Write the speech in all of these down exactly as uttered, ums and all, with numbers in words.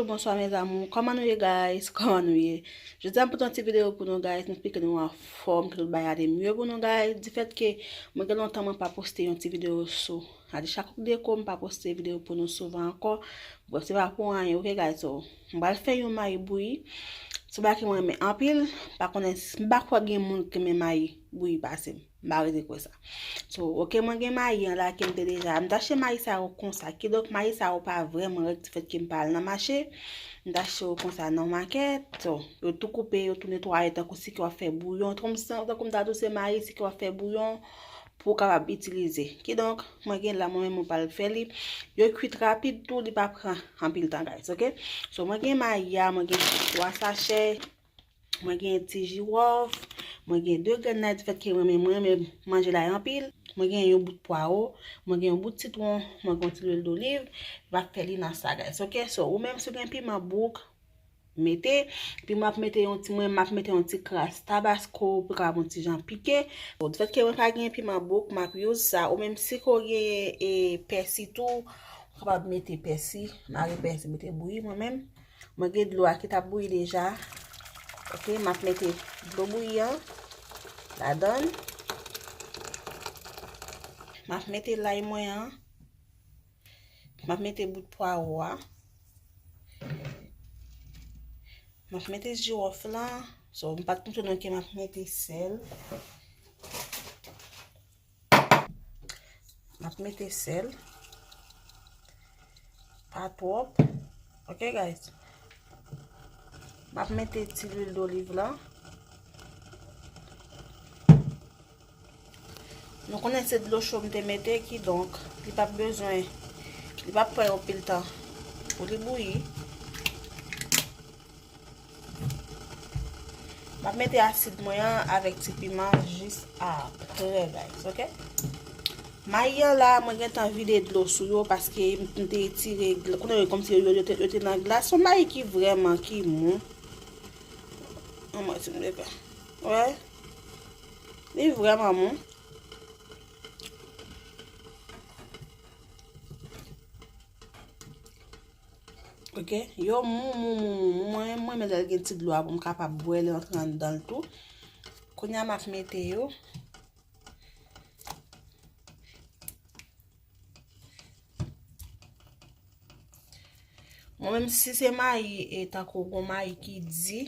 Bonswa mes amours, kòman nou ye guys? Kòman nou ye? Jodi a m pote yon ti videyo pou nou guys, m esplike nou anfòm, ke tout bagay ale mye pou nou guys. Di fèt ke mwen gen lontan mwen pa poste yon ti videyo sou Adisha Cook Déco, m pa poste videyo pou nou souvan ankò. Bref, se pa pou anyen, ok guys? So, m pral fè yon mayi bouyi. Se yon bagay ke mwen renmen anpil, m pa konnen, m pa kwè gen moun ki renmen mayi bouyi pase m. M pa rete kwè sa. So, ok, mwen gen mayi an la ke m te deja. M te achte mayi sa yo konsa. Kidonk, mayi sa yo pa vrèman rèd di fèt ke m pa al nan mache. M te achte yo konsa nan makèt. So, yo tou koupe, yo tou netwaye tankou si ke w ap fè bouyon. Tankou m, tankou m ta di w se mayi si ke w ap fè bouyon pou w kapab itilize. Kidonk, mwen gen la, mwen menm mwen pral fè li. Yo kwit rapid tou, li pa pran anpil tan, guys, ok? So, mwen gen mayi a, mwen gen twa sachè. Mwen gen ti jiwòf, mwen gen de grenn lay, di fèt ke mwen renmen, mwen renmen manje lay anpil. Mwen gen yon bout pwawo, mwen gen yon bout sitwon, mwen gen yon ti lwil doliv. M ap fè li nan sa, guys, ok? So, ou menm si w gen piman bouk, mete. Epi mwen ap mete yon ti, mwen, m ap mete yon ti kras tabasko pou l kapab yon ti jan pike. So, di fèt ke mwen pa gen piman bouk, m ap use sa. Ou menm si ke w gen, e, pèsi tou, ou kapab mete pèsi, mare pèsi, mete bouyi, mwen menm. Mwen gen dlo a ki t ap bouyi deja. Ok, m ap mete dlo bouyi an ladan l. M ap mete lay mwen an. M ap mete bout pwawo a. M ap mete jiwòf lan. So, m pa t montre nou ke m ap mete sèl. M ap mete sèl. Pa twòp. Ok, guys. M ap mete ti lwil doliv lan. Nou konnen se dlo cho m te mete, kidonk, li p ap bezwen, li p ap pran anpil tan pou li bouyi. M ap mete asid mwen an avèk ti piman jis apre, guys, ok? Mayi an la, mwen gentan vide dlo sou yo paske m, m te etire gla-, konnen yo kòmsi yo, yo, yo te, yo te nan glas. Se yon mayi ki vrèman, ki mou. Anmwey, si m te fè. Wè. Li vrèman mou. Ok, yo mou, mou, mou, mou, mou. Mwen, mwen, men lè l gen ti dlo a pou m kapab bwè l antre anndan l tou. Kounye a, m ap mete yo. Mwen menm, si se mayi, e tankou gon mayi ki di,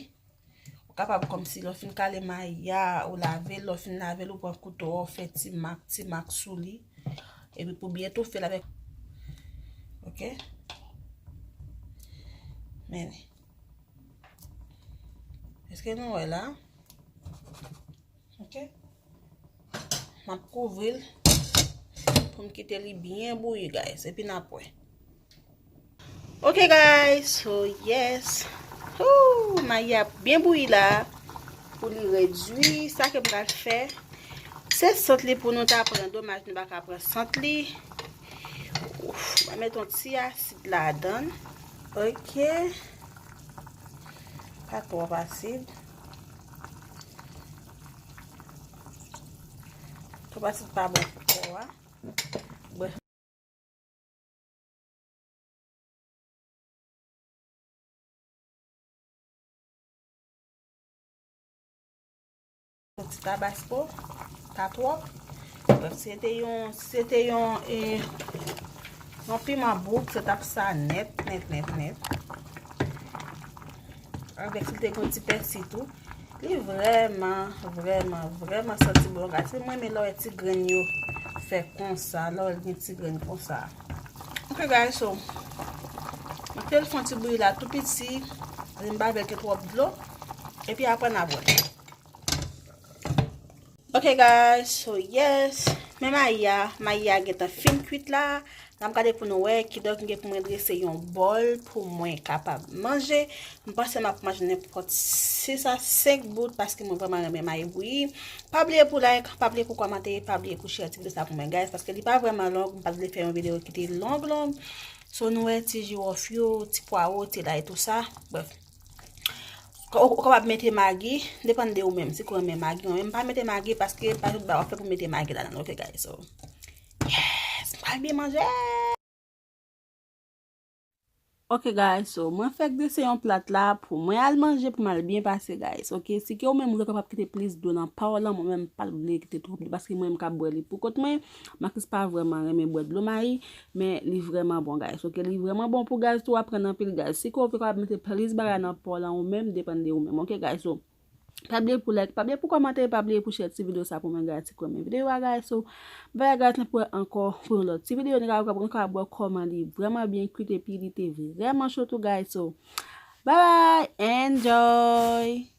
ou kapab kòmsi lè w fin kale mayi a, ou lave l, lè w fin lave l, ou pran kouto a, ou fè ti mak, ti mak sou li. Epi pou byen toufe l avèk. Ok? Men li. Èske nou wè la? Ok. M ap kouvri l pou m kite li byen bouyi, guys. Epi n ap wè. Ok, guys. So, yes. Ooh, mayi a byen bouyi la. Pou li redwi, sa ke m pral fè, se sant li pou nou ta pran. Domaj, nou pa ka pran sant li. Ouf, mwen met yon ti asid ladan l. Ok. Pa twòp asid. Twòp asid pa bon pou kò a. Bon. Yon ti tabasko, pa twòp. Bref, si se te yon, si se te yon, e, yon piman bouk, se t ap sa nèt, nèt, nèt, nèt. Avèk si l te gen yon ti pèsi tou. Li vrèman, vrèman, vrèman santi bon. Gade, mwen renmen lè w wè ti grenn yo fè konsa, lè w wè l gen ti grenn konsa. Ok, guys, so, mwen te fè yon ti bouyi la tou piti, paske m pa vle ke twòp dlo. Epi apre n ap wè. Ok, guys, so yes, men mayi a, mayi a gentan fin kwit la. N ap gade pou nou wè, kidonk m gen pou mwen drese yon bòl pou mwen kapab manje. M panse m ap manje nenpòt sis a senk bout paske mwen vrèman renmen mayi bouyi. Pa bliye pou like, pa bliye pou kòmante, pa bliye pou share ti videyo sa pou mwen, guys, paske li pa vrèman long, m pa t vle fè yon videyo ki te long, long. So, nou wè ti jiwòf yo, ti pwawo, ti lay, tou sa. Bref. Ou, ou kapab mete magi, depann de ou menm, si ou renmen magi, mwen menm pa mete magi paske pa tout bagay w ap fè pou mete magi ladan l, ok, guys, so. Yes, m pral byen manje. Ok guys, so mwen fèk drese yon plat la pou mwen al manje, pou m al byen pase guys. Ok, si ke ou menm ou kapab kite plis dlo nan pa w lan, mwen menm pa vle kite twòp dlo paske mwen menm k ap bwè li pou kont mwen. Makis pa vrèman renmen bwè dlo mayi, men li vrèman bon guys. Ok, li vrèman bon pou gaz tou, w ap pran anpil gaz. Si ke ou vle kapab mete plis bagay nan pa w lan ou menm, depann de ou menm. Ok guys, so pa bliye pou like, pa bliye pou kòmante, pa bliye pou share ti videyo sa pou mwen guys, si ke w renmen videyo a guys. So bye guys, n ap wè ankò pou yon lòt ti videyo. Nou ka, nou ka wè kòman li vrèman byen kwit epi li te vrèman cho tou guys. So bye bye, enjoy.